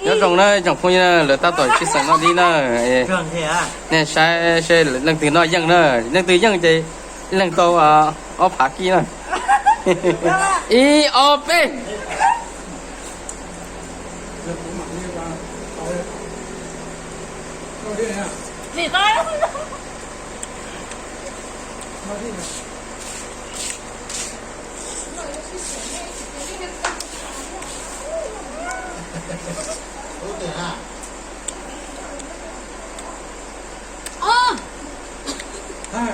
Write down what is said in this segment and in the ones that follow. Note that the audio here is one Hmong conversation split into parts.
Nyob zoo na tsoom phooj ywg, lawv tab tom sib xeem noj dib na. Nej saib seb leej twg noj yeej na, leej twg yeej ces ib leeg tau ob phav kib na. Ib ob peb.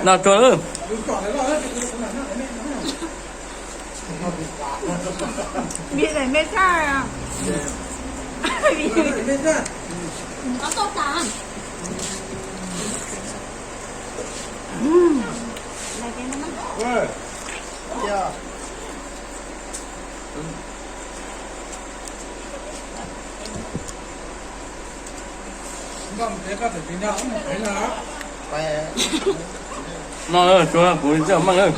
No tsuag lawm. No tsuag kuv tsis meej.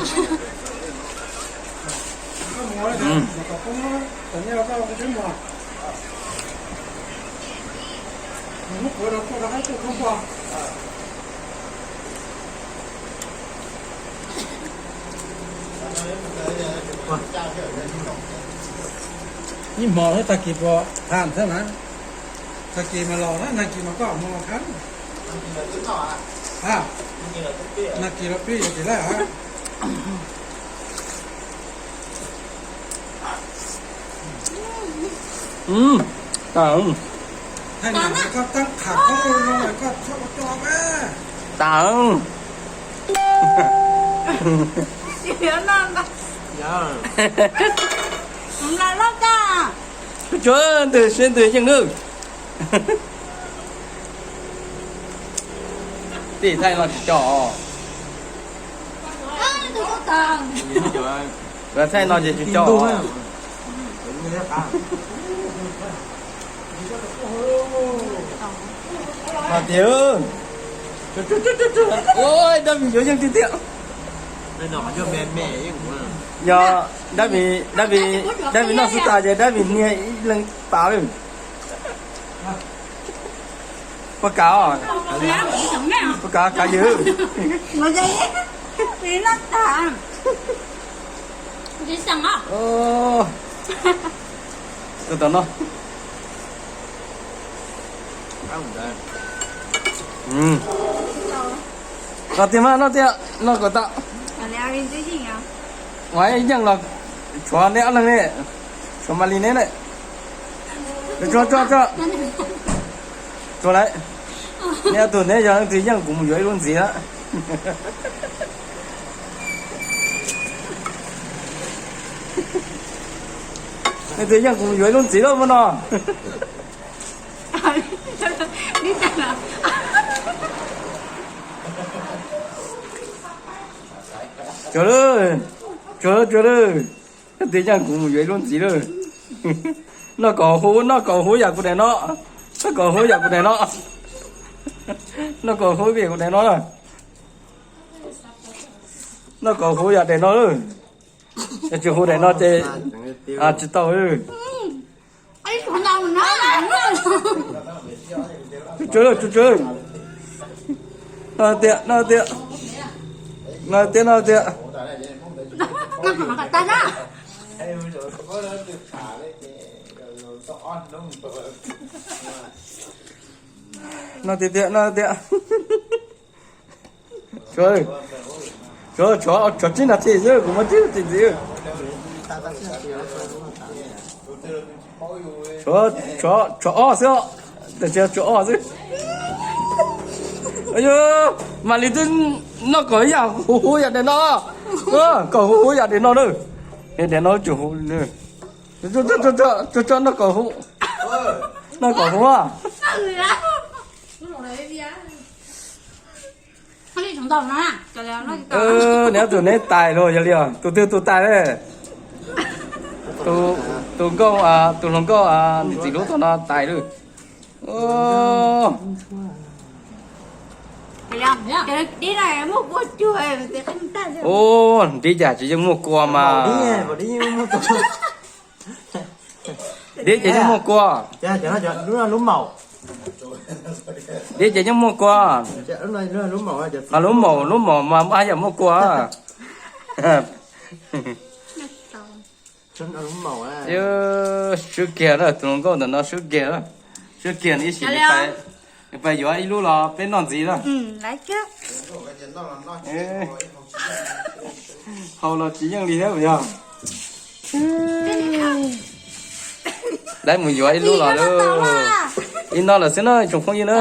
Ib hmo thiab tag kis puas tham thiab na? Tag kis mas los na, nag kis mas koj hmo los tham. Nag kis los pib yuav tim lawm. Tas. Tsuag ntws siab ntws yeej nawb. Tej thaij no tsis co. Thaij no ces tsis co. Hais tias, ua Dab Vim yuav yeej tiag tiag. Yog Dab Vim, Dab Vim, Dab Vim noj xub tas ces Dab Vim niag ib leeg tas lawm. Puas kav os? Puas kav, kav ywg? Tus tom no. Noj tiag mas, noj tiag, noj kom tau. Ua ib yeej los tshuav neb ob leeg ne, tshuav Malis neb ne. Tsuag, tsuag, tsuag. Tsuag lauj. Neb ob tug neb yog leej twg yeej kuv mus yuav ib lub ntxiv lawm. Leej twg yeej kuv mus yuav ib lub ntxiv lawm mas no. Tsuag lawm, tsuag lawm, tsuag lawm. Leej twg yeej kuv mus yuav ib lub ntxiv lawm. Noj kom huv, noj kom huv yam kuv daim no. Noj kom huv yam kuv daim no. Noj kom huv yam kuv daim no na. Noj kom huv yam daim no lawm. Yog tsis huv daim no ces tsis tau. Tsuag, tsuag, tsuag. Noj tiag, noj tiag. Noj tiag, noj tiag. Noj tiag tiag, noj tiag. Tshuav, tshuav, tshuav tsib nas this xwb, kuv muaj tsib nas this ntxiv. Tshuav, tshuav ob xwb os, tam sis tshuav ob xwb. Yog Malis twb noj kom yam huv huv yam daim no, kom huv huv yam daim no na. Daim no tseem huv. Tsuag, tsuag, noj kom huv, noj kom huv. Neb tus neb tais los yog li os, tus twg tus tais ne? Tus nkauj, tus hluas nkauj nws txiv lub tod no tais lawm. Ub, dib cas tsis yeej muaj kua mas. Dib ces yeej muaj kua. Dib ces yeej muaj kua. Lub maum, lub maum mas muaj haj yam muaj kua. Swb kiag na, tus hluas nkauj ntawm no swb kiag na. Swb kiag ib sim, nws pais yuav ib lub los peb noj ntxiv na. Hau los tsis yeej li thiab yog. Lawv mus yuav ib lub los lawm. Ib no lawm xwb na tsoom phooj ywg na.